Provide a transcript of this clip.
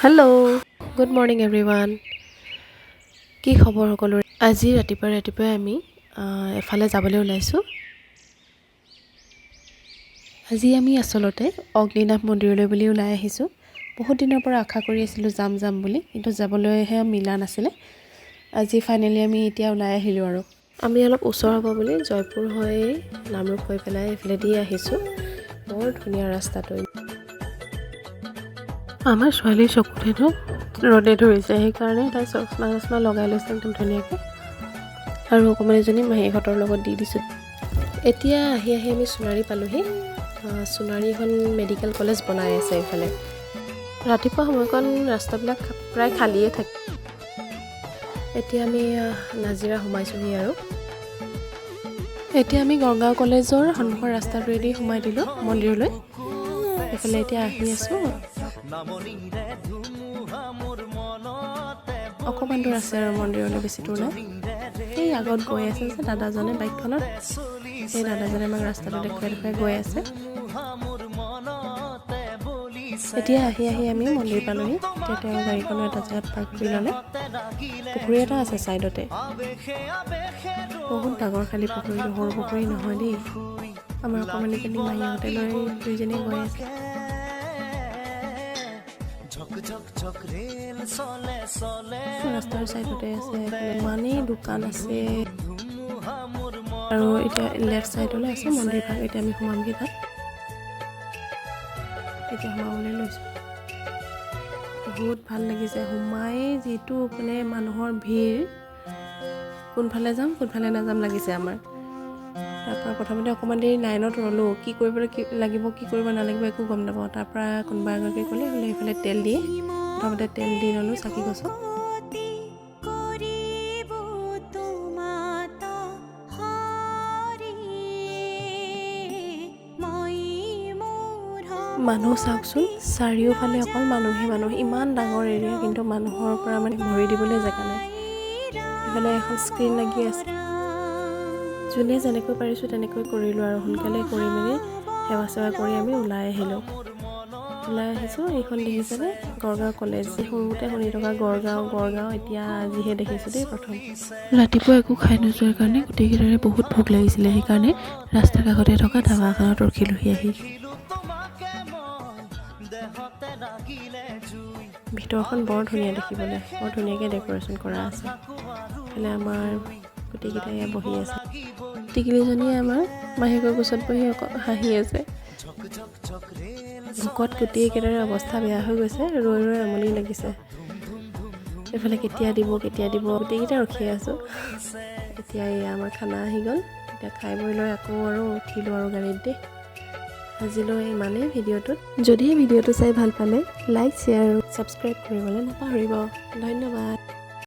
Hello, good morning everyone. কি খবৰ সকলোৰে? আজি ৰাতিপুৱা ৰাতিপুৱাই আমি এফালে যাবলৈ ওলাইছোঁ। আজি আমি আচলতে অগ্নিনাভ মন্দিৰলৈ বুলি ওলাই আহিছোঁ। বহুত দিনৰ পৰা আশা কৰি আছিলোঁ যাম যাম বুলি, কিন্তু যাবলৈহে মিলা নাছিলে। আজি ফাইনেলি আমি এতিয়া ওলাই আহিলোঁ আৰু আমি অলপ ওচৰ হ'ব বুলি জয়পুৰ হৈ, নামৰূপ হৈ পেলাই এইফালেদি আহিছোঁ। বৰ ধুনীয়া ৰাস্তাটো। আমাৰ ছোৱালীৰ চকুত হেনো ৰ'দে ধৰিছে, সেইকাৰণে তাই চশমা চশমা লগাই লৈছে একদম ধুনীয়াকৈ। আৰু অকণমান এজনী মাহীহঁতৰ লগত দি দিছোঁ। এতিয়া আহি আহি আমি সোণাৰী পালোহি। সোণাৰী এখন মেডিকেল কলেজ বনাই আছে এইফালে। ৰাতিপুৱা সময়কণ ৰাস্তাবিলাক প্ৰায় খালীয়ে থাকে। এতিয়া আমি নাজিৰা সোমাইছোঁহি আৰু এতিয়া আমি গড়গাঁও কলেজৰ সন্মুখৰ ৰাস্তাটোৱেদি সোমাই দিলোঁ মন্দিৰলৈ। এইফালে এতিয়া আহি আছোঁ। নামনিৰে ধুমুহা মোৰ মনতে। অকণমান দূৰ আছে আৰু মন্দিৰলৈ, বেছি দূৰ নাই। সেই আগত গৈ আছে যে দাদাজনে বাইকখনত, সেই দাদাজনে আমাক ৰাস্তাটো দেখুৱাই দেখুৱাই গৈ আছে। ধুমুহা মোৰ মনতে বলিছে। এতিয়া আহি আহি আমি মন্দিৰ পালোহি। এতিয়া তেওঁ গাড়ীখনো এটা জেগাত পাৰ্ক কৰি ল'লে। ৰাগিলে পুখুৰী এটা আছে ছাইডতে। আৱেশে আৱেশে। বহুত ডাঙৰ, খালী পুখুৰীটো সৰু পুখুৰী নহয় দেই। আমাৰ অকণমানিজনী মাহীহঁতে লৈ দুইজনী গৈ আছে। ঝক ঝক ঝক ৰেল চলে চলে। ৰাস্তাৰ ছাইডতে আছে। এইফালে ইমানেই দোকান আছে। ধুমুহা মোৰ মন। আৰু এতিয়া লেফ্ট ছাইডলৈ আছে মন্দিৰ ভাগ। এতিয়া আমি সোমামগৈ তাত। এতিয়া সোমাবলৈ লৈছোঁ। বহুত ভাল লাগিছে। সোমাই যিটো মানে মানুহৰ ভিৰ, কোনফালে যাম কোনফালে নাযাম লাগিছে আমাৰ। তাৰপৰা প্ৰথমতে অকণমান দেৰি লাইনত ৰ'লোঁ। কি কৰিব কি লাগিব, কি কৰিব নালাগিব একো গম নাপাওঁ। তাৰপৰা কোনোবা এগৰাকীয়ে ক'লে বোলে এইফালে তেল দিয়ে। প্ৰথমতে তেল দি ল'লোঁ চাকি গছত। কৰিব তোমাত হৰি মই মোৰ। মানুহ চাওকচোন, চাৰিওফালে অকল মানুহে মানুহ। ইমান ডাঙৰ এৰিয়া, কিন্তু মানুহৰ পৰা মানে ভৰি দিবলৈ জেগা নাই। এইফালে এখন স্ক্ৰীণ লাগি আছে। যোনে যেনেকৈ পাৰিছোঁ তেনেকৈ কৰিলোঁ আৰু সোনকালে কৰি মেলি সেৱা চেৱা কৰি আমি ওলাই আহিলোঁ। ওলাই আহিছোঁ। এইখন দেখিছেনে? গড়গাঁও কলেজ। সৰুতে শুনি থকা গড়গাঁও গড়গাঁও, এতিয়া আজিহে দেখিছোঁ দেই প্ৰথম। ৰাতিপুৱা একো খাই নোযোৱাৰ কাৰণে গোটেইকেইটাৰে বহুত ভোক লাগিছিলে। সেইকাৰণে ৰাস্তাৰ কাষতে থকা ধাবা এখনত ৰখিলোহি আহি। তোমাকে মই দেহতে ৰাগিলে জুই। ভিতৰখন বৰ ধুনীয়া দেখিবলৈ, বৰ ধুনীয়াকৈ ডেক'ৰেশ্যন কৰা আছে। এইফালে আমাৰ গোটেইকেইটা ইয়াত বহি আছে। টিকলিজনীয়ে আমাৰ মাহীয়েকৰ কোচত বহি অকল হাঁহি আছে। ঝক ঝক ঝক ৰেল। ভোকত গোটেইকেইটাৰে অৱস্থা বেয়া হৈ গৈছে। ৰৈ ৰৈ আমনি লাগিছে। এইফালে কেতিয়া দিব কেতিয়া দিব, গোটেইকেইটা ৰখিয়ে আছোঁ। এতিয়া এয়া আমাৰ খানা আহি গ'ল। এতিয়া খাই বৈ লৈ আকৌ আৰু উঠিলোঁ আৰু গাড়ীত দেই। আজিলৈ ইমানেই ভিডিঅ'টোত। যদিহে ভিডিঅ'টো চাই ভাল পালে, লাইক, শ্বেয়াৰ আৰু ছাবস্ক্ৰাইব কৰিবলৈ নাপাহৰিব। ধন্যবাদ।